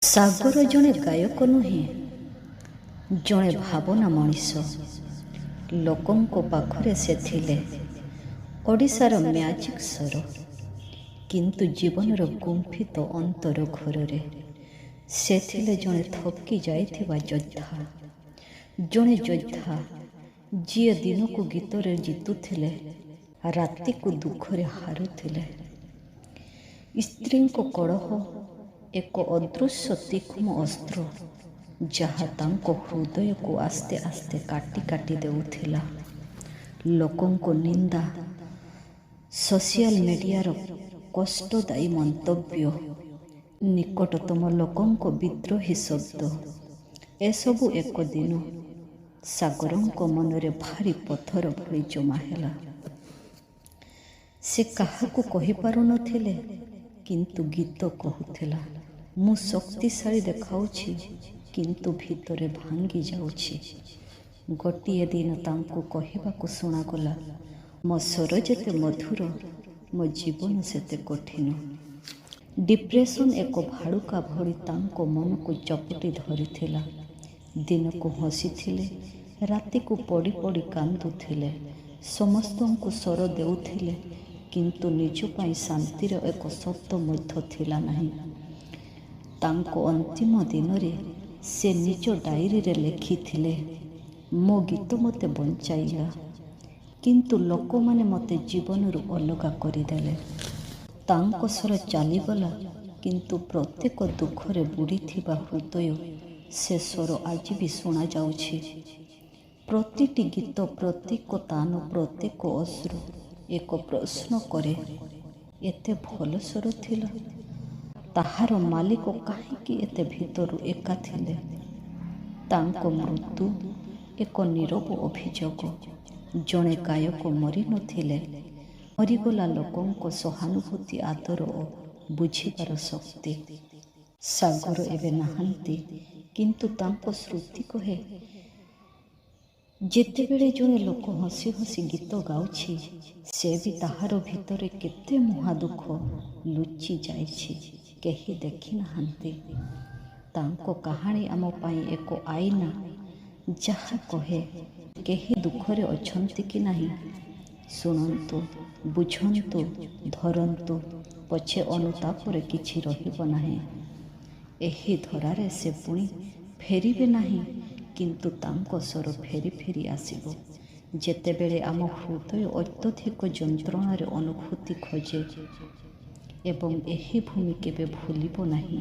ସାଗର ଜଣେ ଗାୟକ ନୁହେଁ, ଜଣେ ଭାବନା ମଣିଷ। ଲୋକଙ୍କ ପାଖରେ ସେ ଥିଲେ ଓଡ଼ିଶାର ମ୍ୟାଜିକ୍ ସ୍ୱର, କିନ୍ତୁ ଜୀବନର ଗୁମ୍ଫିତ ଅନ୍ତର ଘରରେ ସେ ଥିଲେ ଜଣେ ଥକି ଯାଇଥିବା ଯୋଦ୍ଧା। ଜଣେ ଯୋଦ୍ଧା ଯିଏ ଦିନକୁ ଗୀତରେ ଜିତୁଥିଲେ, ରାତିକୁ ଦୁଃଖରେ ହାରୁଥିଲେ। ସ୍ତ୍ରୀଙ୍କ କଳହ ଏକ ଅଦୃଶ୍ୟ ତୀକ୍ଷ୍ଣ ଅସ୍ତ୍ର, ଯାହା ତାଙ୍କ ହୃଦୟକୁ ଆସ୍ତେ ଆସ୍ତେ କାଟି କାଟି ଦେଉଥିଲା। ଲୋକଙ୍କ ନିନ୍ଦା, ସୋସିଆଲ ମିଡିଆର କଷ୍ଟଦାୟୀ ମନ୍ତବ୍ୟ, ନିକଟତମ ଲୋକଙ୍କ ବିଦ୍ରୋହୀ ଶବ୍ଦ, ଏସବୁ ଏକ ଦିନ ସାଗରଙ୍କ ମନରେ ଭାରି ପଥର ଭଳି ଜମା ହେଲା। ସେ କାହାକୁ କହିପାରୁନଥିଲେ, କିନ୍ତୁ ଗୀତ କହୁଥିଲା, ମୁଁ ଶକ୍ତିଶାଳୀ ଦେଖାଉଛି, କିନ୍ତୁ ଭିତରେ ଭାଙ୍ଗି ଯାଉଛି। ଗୋଟିଏ ଦିନ ତାଙ୍କୁ କହିବାକୁ ଶୁଣାଗଲା, ମୋ ସ୍ୱର ଯେତେ ମଧୁର, ମୋ ଜୀବନ ସେତେ କଠିନ। ଡିପ୍ରେସନ୍ ଏକ ଭାଳୁକା ଭଳି ତାଙ୍କ ମନକୁ ଚପଟି ଧରିଥିଲା। ଦିନକୁ ହସିଥିଲେ, ରାତିକୁ ପଡ଼ି ପଡ଼ି କାନ୍ଦୁଥିଲେ। ସମସ୍ତଙ୍କୁ ସ୍ୱର ଦେଉଥିଲେ, କିନ୍ତୁ ନିଜ ପାଇଁ ଶାନ୍ତିର ଏକ ଶବ୍ଦ ମଧ୍ୟ ଥିଲା ନାହିଁ। ତାଙ୍କ ଅନ୍ତିମ ଦିନରେ ସେ ନିଜ ଡାଏରୀରେ ଲେଖିଥିଲେ, ମୋ ଗୀତ ମୋତେ ବଞ୍ଚାଇଲା, କିନ୍ତୁ ଲୋକମାନେ ମୋତେ ଜୀବନରୁ ଅଲଗା କରିଦେଲେ। ତାଙ୍କ ସ୍ୱର ଚାଲିଗଲା, କିନ୍ତୁ ପ୍ରତ୍ୟେକ ଦୁଃଖରେ ବୁଡ଼ିଥିବା ହୃଦୟ ସେ ସ୍ୱର ଆଜି ବି ଶୁଣାଯାଉଛି। ପ୍ରତିଟି ଗୀତ, ପ୍ରତ୍ୟେକ ତାନ, ପ୍ରତ୍ୟେକ ଅଶ୍ରୁ ଏକ ପ୍ରଶ୍ନ କରେ, ଏତେ ଭଲ ସ୍ୱର ଥିଲା, ତାହାର ମାଲିକ କାହିଁକି ଏତେ ଭିତରୁ ଏକା ଥିଲେ? ତାଙ୍କ ମୃତ୍ୟୁ ଏକ ନୀରବ ଅଭିଯୋଗ। ଜଣେ ଗାୟକ ମରିନଥିଲେ, ମରିଗଲା ଲୋକଙ୍କ ସହାନୁଭୂତି, ଆଦର ଓ ବୁଝିବାର ଶକ୍ତି। ସାଗର ଏବେ ନାହାନ୍ତି, କିନ୍ତୁ ତାଙ୍କ ସ୍ମୃତି କହେ, ଯେତେବେଳେ ଜଣେ ଲୋକ ହସି ହସି ଗୀତ ଗାଉଛି, ସେ ବି ତାହାର ଭିତରେ କେତେ ମହାଦୁଃଖ ଲୁଚି ଯାଇଛି, କେହି ଦେଖିନାହାନ୍ତି। ତାଙ୍କ କାହାଣୀ ଆମ ପାଇଁ ଏକ ଆଇନା, ଯାହା କହେ, କେହି ଦୁଃଖରେ ଅଛନ୍ତି କି ନାହିଁ? ଶୁଣନ୍ତୁ, ବୁଝନ୍ତୁ, ଧରନ୍ତୁ, ପଛେ ଅନୁତାପରେ କିଛି ରହିବ ନାହିଁ। ଏହି ଧରାରେ ସେ ପୁଣି ଫେରିବେ ନାହିଁ, କିନ୍ତୁ ତାଙ୍କ ସ୍ୱର ଫେରି ଫେରି ଆସିବ, ଯେତେବେଳେ ଆମ ହୃଦୟ ଅତ୍ୟଧିକ ଯନ୍ତ୍ରଣାରେ ଅନୁଭୂତି ଖୋଜେ, ଏବଂ ଏହି ଭୂମି କେବେ ଭୁଲିବ ନାହିଁ।